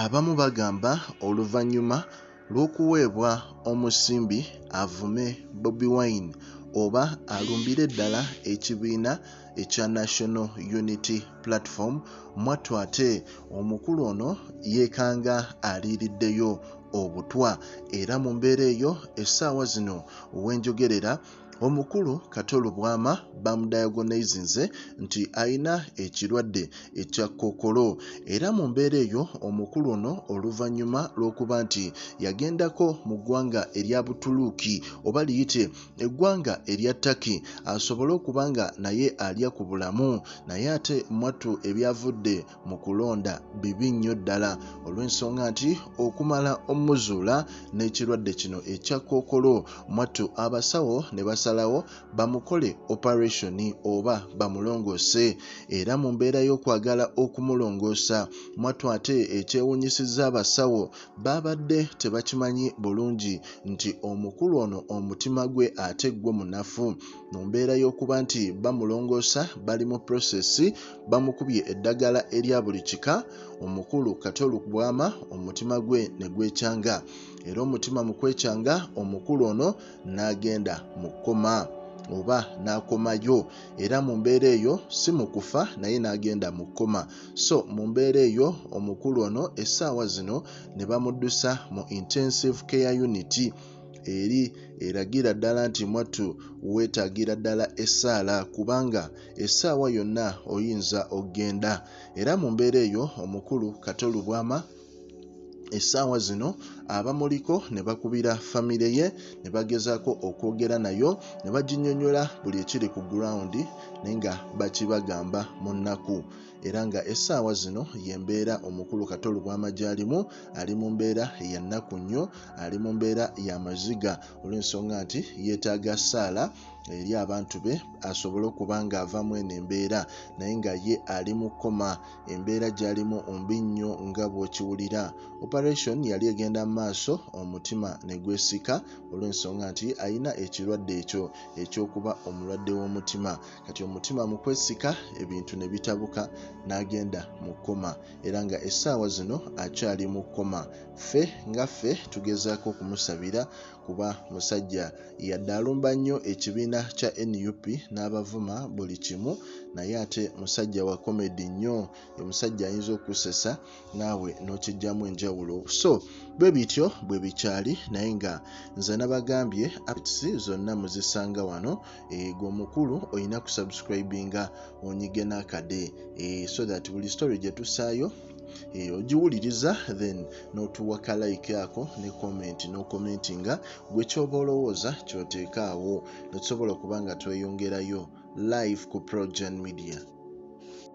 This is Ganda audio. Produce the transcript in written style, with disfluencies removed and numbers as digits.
Abamu bagamba oluvannyuma lw'okuweebwa omusimbi avume Bobi Wine oba alumbire ddala ekibiina ekya National Unity Platform, mwattu ate omukulu ono yeekanga aliiriddeyo obutwa era mu mbeera eyo essaawa zino we njogerera omukulu Kato Lubwama bamudayagonaizinze nti alina ekirwadde ekya kookolo era mu mbeera eyo omukulu ono oluvannyuma lw'okuba nti yagendako mu ggwanga erya Butuluuki oba liyite eggwanga erya Turkey asobole okuba nga naye alya ku bulamu naye ate mwattu ebyavudde mu kulonda bibi nnyo ddala olw'ensonga nti okumala omuzuula n'ekirwadde kino ekya kookolo mwattu abasawo ne basalawo bamukole operation oba bamulongoose era mu mbeera y'okwagala okumulongoosa mwattu ate ekyewuunyisizza abasawo baabadde tebakimanyi bulungi nti omukulu ono omutima gwe ate gwo munafu. Mu mbeera y'okuba nti bamulongoosa bali mu process bamukubye eddagala erya buli kika, omukulu Kato Lubwama omutima gwe ne gwekyanga era omutima mu kwekyanga omukulu ono n'agenda mu kkoma oba n'akomayo era mu mbeera eyo si mu kufa naye n'agenda mu kkoma. So mu mbeera eyo omukulu ono essaawa zino ne bamuddusa mu Intensive Care Unit eri eragira ddala nti mwattu weetaagira ddala essaala kubanga essaawa yonna oyinza okugenda era mu mbeera eyo omukulu Kato Lubwama essaawa zino abamuliko ne bakubira famire ye ne bagezaako okwogera nayo ne baginnyonnyola buli ekiri ku gulawundi naye nga bakibagamba mu nnaku era nga essaawa zino y'embeera omukulu Kato Lubwama gy'alimu ali mu mbeera ya nnaku nnyo ali mu mbeera ya maziga olw'ensonga nti yeetaaga ssaala eri abantu be asobole okuba ng'ava mu eno embeera naye nga ye ali mu kkoma embeera gy'alimu mbi nnyo nga bw'okiwulira. Operation yali egenda mu maaso omutima ne gwesika olw'ensonga nti alina ekirwadde ekyo eky'okuba omulwadde w'omutima. Kati omutima mu kwesika ebintu ne bitabuka n'agenda mu kkoma era nga essaawa zino akyali mu kkoma. Ffe nga ffe tugezaako okumusabira kuba musajja yadde alumba nnyo ekibiina kya nup n'abavuma buli kimu naye ate musajja wa komedi nnyo omusajja ayinza okukusesa naawe n'okiggyamu enjawulo so bwe bityo bwe bikyali naye nga nze nabagambye updates zonna muzisanga wano e, gwe omukulu olina kusubscribinga onyige n'akade e, so that buli story gye tussaayo e, ogiwuliriza then n'otuwa ka like ako ne comment n'okomentinga gwe kyoba olowooza ky'oteeka awo ne tusobola okuba nga tweyongerayo live ku Progen Media.